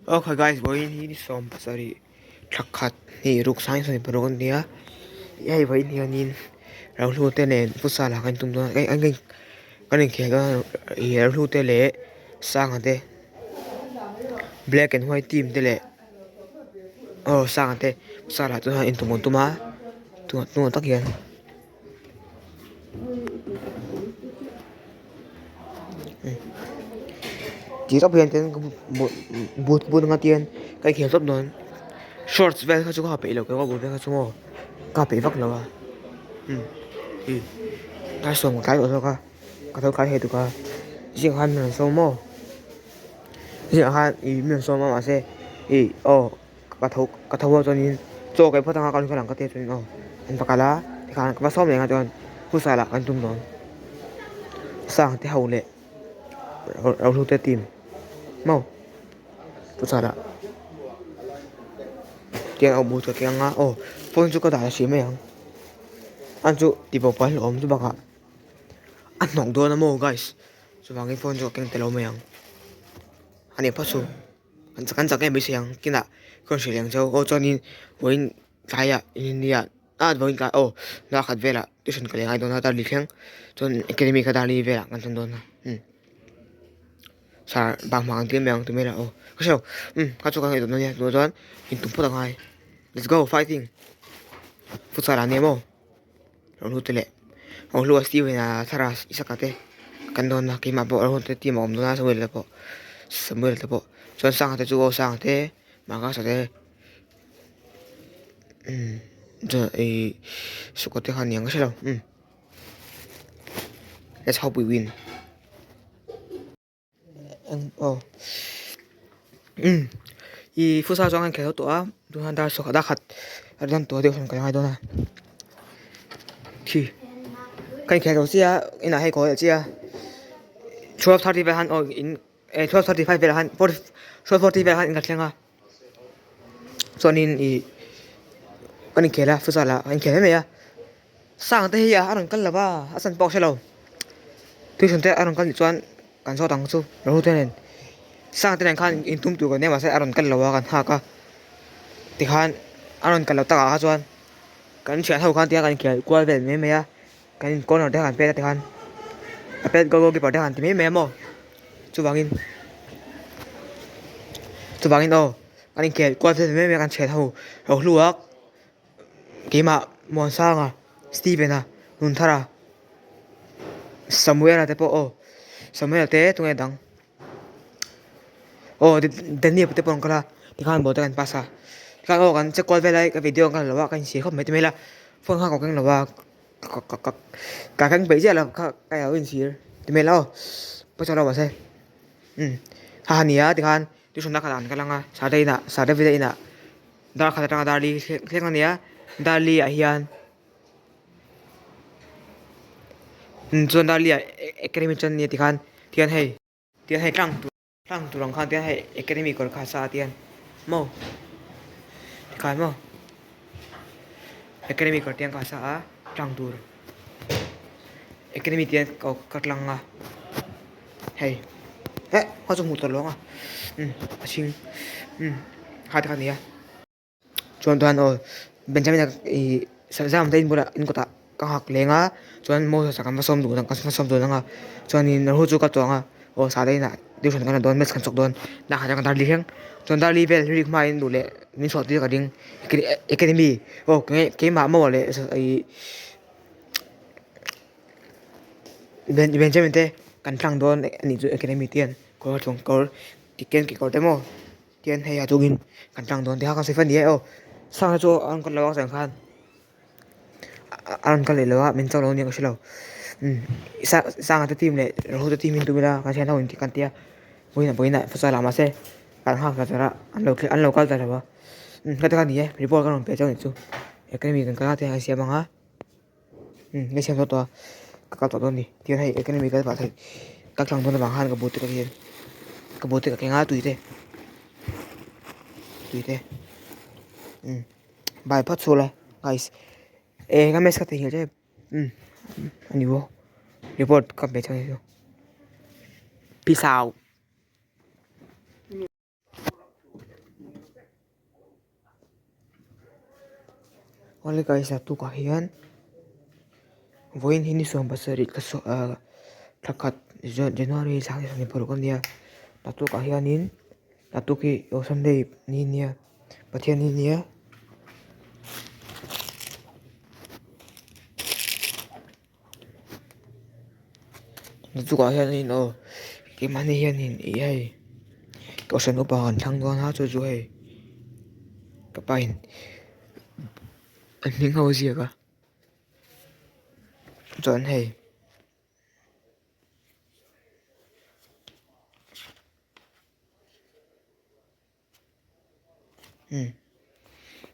Okay guys vawiin hi ni 70 thla khat hnih ruk sang 26 a ni a hei vawiin hianin rohlu te nen futsal ah kan tum dawn a kan inkhel dawn a ih rohlu te leh sanga te black and white team te leh aw sanga te futsal ah chuan intum an tum a tunah tak hian. Tih tawp hian tin boot bun anga tian ka inkhel tawp dawn shorts vel kha chu ka ha peih lo kekawr bul vel kha chu maw ka ha peih vak lo a umm ih dar sawm ka tlai tawh zawk a ka tho tlai thei tuk a zingah khan min rawn sawm maw zingah khan ih min rawn sawm a mahse ih aw. Ka tho ka tho a chuanin chaw ka ei phawt anga ka rawn kal ang ka tia chuanin aw an va kal a tikhan ka va sawm leh ang a chuan futsal ah kan tum dawn sang te ho leh rohlu te team maw futsal ah tiang a awm ka keng a aw phone chu ka dah hrih mai ang an chu ti bo pawh a hlauhawm chu bakah a hnawk dawn a maw guys chuvangin phone chu ka keng tel lo mai ang a ni phawt chu. An chak an chak em beisei ang kinah ka rawn hrilh ang cheu aw chuanin vawiin tlaiah innia ah vawiin tlai aw dar khat velah tuition ka lei ngai dawn a dar li thleng chuan academy kha dar li velah kan tan dawn a umm sir bang hma ang tir mai ang ti mai lah aw ka hrelo umm kha chu ka ngaih dawn ania tunah chuan intum phawt a ngai let's go fighting futsal ah nia maw. Ro hlu te leh ro hlu a Steven a thar a Isaka te kan dawn a keimah pawh ro hlu te team a awm dawn a Samuel te pawh Samuel te pawh chuan Sanga te chu aw Sanga te Marcus-a te umm chuan ihh Suka te kha aniang ka hrelo umm let's hope we win. Aw umm ih futsal chuan kan khelh tawh a tunah dar sawk dar khat a dawn tawh deuh hian ka ngai dawn a khi ka inkhel tawh chiah a inah hei ka haw leh chiah a 12:30 velah khan aw in eh 12:35 velah khan 12:40 velah khan in ka thleng a chuanin ih kan inkhel a futsal ah kan inkhel mai mai a. Sang te hi a rawn kal lo va a chan pawh a hre lo tuition te a rawn kal nih chuan kan zawt ang chu Rohu te nen sang te nen khan in tum tur kan nia mahse a rawn kal lo a kan nghak a tikhan a rawn kal loh takah kha chuan kan thian ho khan tia kan inkhel kual vel mai mai a kan in corner te kha kan pet a tikhan a pet goal keeper te khan ti mai mai a maw chuvangin chuvangin aw kan inkhel kual vel mai mai a kan thian ho Rohlu a. Keimah Muansanga, Steven-a, Nunthara, Samuel-a te pawh aw Samuel-a te tunge dang aw Daniel te pawh an kal a tikhan ball te kan pass a tikhan aw kan check kual vel a ka video an kal lo a ka inchhir khawp mai ti mai ila phone kha ka keng lo a ka ka ka ka keng peih chiah lo kha ka lo inchhir ti mai ila aw pawisa lo mahse umm ha ha nia tikhan tuition a kal an kal ang a Saturday inah Saturday inah. Dar khat atanga dar li thleng a ni a dar li ah hian chuan dar li ah academy chuan a ni a tikhan tihian hei tihian hei tlang tur tlang tur ang khan tihian hei academy kawr kha a sa a tihian maw tikhan maw academy kawr te ang kha a sa a tlang tur academy te ka tlang a hei eh khaw chu hmuh tawh lo ang a umm a hring umm kha te kha a ni a chuan chuan aw Benjamin a ihh zam te in bulah in kawtah ka nghak leng a chuan Moses a kan va sawm duh kan va sawm dun ang a chuanin hu chu ka tuang a aw sa te inah tuition kan la dawn maths kan chawk dawn dah khat ah kan dar li thleng chuan dar li vel rik hmain duh leh min chhuah tir ka ding academy aw keimah maw leh ihh. Benjamin te kan tlang dawn a nih chu academy te hian kawr chung kawr tiken kekawr te maw tian hei a chungin kan tlang dawn tih kha kan sawi fat ni e aw sang te chu a rawn kal lo a chang khan a rawn kal leh lo a min chauh lo ania ka hre lo umm sanga te team leh Rohu te team hi an tum ila kan thian ho in kan tia vawiinah vawiinah futsal ah mahse kan nghak ta char a an lo an lo kal ta lo a umm heta kha a ni e report ka rawn pe chauh a nih chu academy kan kal a te an siam ang a. Umm ka siam tawh tawh a ka kal tawh dawn a ni tihian hei economy kal pah thei ka tlang dawn avang khan ka boot te ka hian ka boot te ka keng a tui te tui te umm bai phawt chhuah la guys eh ka mess ka theihnghilh tep umm a ni maw report ka pe chang hi chu peace out. Awle guys a tukah hian vawiin hi ni 17 thla saw ah thla khat January thla ni 26 a nia a tukah hianin a tuk hi aw Sunday ni ania Pathian ni ania. Chukah hianin aw keimahni hianin ih hei kohhran upa kan thlang dawn a chu chu hei ka pa in a hming ho a ziak a chuan hei. Umm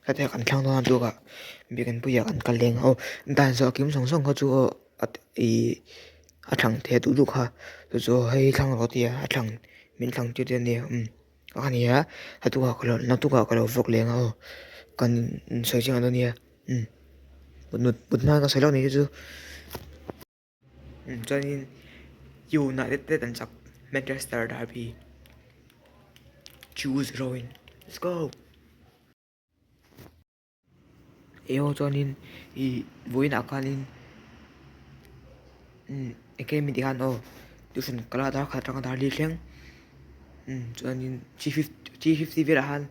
hetiang kan thlang dawn a tukah biakin puiah kan kal leng a aw dan zawh kim zawng zawng kha chu aw ih a thlang thei duh duh kha chu chu hei thlang rawh tia a thlang min thlang tir te ania umm a nia a tukah ka lo naktukah ka lo vlog leng a aw kan sawi chiang dawn nia umm mut mut hma ka sawi lawk ni chu chu. Chuanin United an chak Manchester derby 2-0 in let's go eo chuanin ih vawiinah khanin umm enge mi tih khan aw tuition kala dar khat atanga dar li thleng umm chuanin 350 velah khan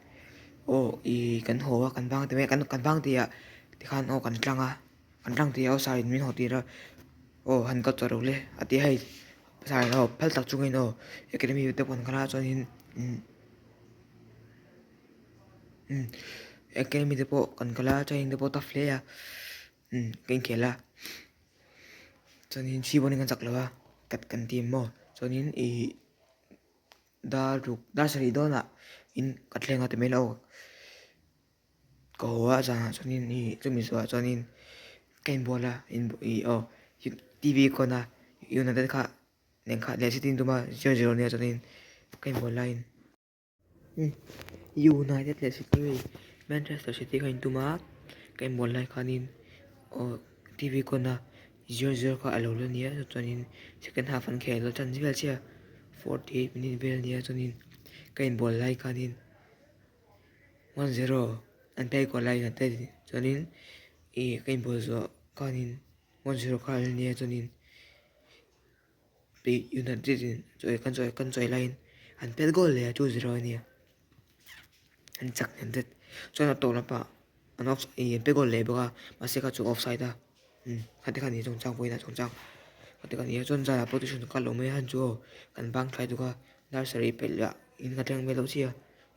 aw ih kan haw a kan bang te mai kan bang tih ah tikhan aw kan tlang a. An rang tih a aw saiin min haw tir a, aw han kal tawh ro le a ti a hei saiin aw phal tak chungin aw academy te pawh an kal a chuanin umm umm academy te pawh kan kal a training te pawh tough hle a umm ka inkhel a chuanin thi pawhin kan chak lo a kat kan ti maw chuanin ihh dar ruk dar sarih dawnah in ka thleng a ti mai lo. Ka haw a zanah chuanin ih chumi zawhah chuanin ka inbual a ih aw T_V kawn a United kha nen kha leh city tum a 0-0 nia chuanin ka inbual laiin United leh city Manchester City kha intum a ka inbual lai khanin aw T_V kawn a 0-0 kha a lo la nia chuanin second half an khel a ṭan vel chiah 48 minute vel nia chuanin ka inbual lai khanin. 1-0 an play kual laiin an play chuanin ih ka inbual zawh khanin 1-0 kha an nia chuanin ih United in chawi kan chawi kan chawi laiin an pet goal leh a 2-0 a nia an chak hnem zet chuan a tawp lamah an off ih an pet goal leh bawk a mahse kha chu offside a umm khati khan ni chungchang vawiinah chungchang khati khan nia chuan zanah pawh tuition kal lo mai a han chu aw kan bang thlai tuk a dar sarih pelh lah in ka thleng mai loh chiah a.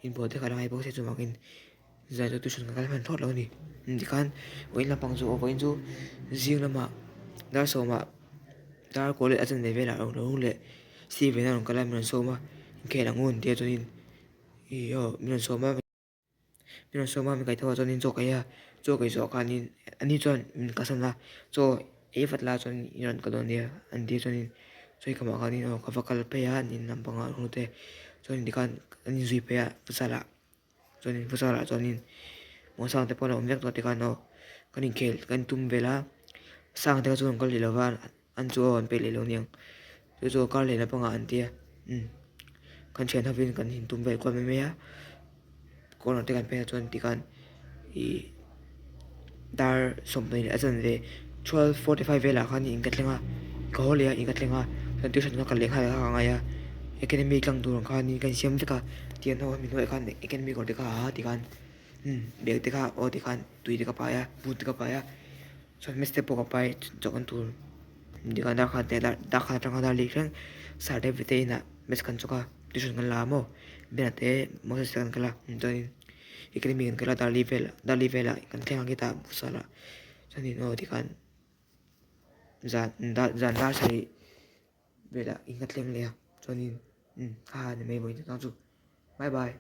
Inbual te kha la ngai bawk se chuvangin zan chu tuition kan kal hman thlawt lo a ni. Tikhan vawiin lampang chu aw vawiin chu zing lamah dar sawmah dar kawl leh a chanve velah a rawn lo leh Steven a rawn kal a min rawn sawm a inkhel ang u an tia chuanin ih aw min rawn sawm a min rawn sawm a min kaihthawh chuanin chaw ka ei a chaw ka ei zawh khanin ani chuan min kalsan a chaw ei vat la chuan i rawn kal dawn nia an tia chuanin chaw ei khamah khanin aw ka va kal phei a an in lampangah a hnute chuanin tikhan an inzui phei a futsal ah chuanin futsal ah chuanin Muansanga te pawh an awm vek tawh tikhan aw kan inkhel kan tum vel a Sanga te kha chu an kal leh lo va an chu aw an peih leh lo aniang chu chu kar leh lampangah an tia umm kan thian hovin kan intum vel kual mai mai a corner te kan phei ah chuan tikhan ih dar 20 leh a chanve 12:45 velah khan in ka thleng a ka haw leh a in ka thleng a chuan tuition kha kal leh nghal kha ka ngai a academy tlang tur ang khan ka insiam vek a tiang ho min hnuaiah khan academy kawr te kha ha tikhan umm bag te kha aw tikhan tui te ka pai a boot te ka pai a chuan maths te pawh ka pai chawhkan tur tikhan dar khat leh dar khat atanga dar leh thleng sir te vite inah maths kan chawk a tuition kan la a maw Bena te Moses te kan kal a chuanin academy kan kal a dar li vel dar li velah kan thleng ang khitah futsal ah chuanin aw tikhan zan zan dar sarih velah in ka thleng leh a chuanin umm kha a ni mai vawiin chu bye bye.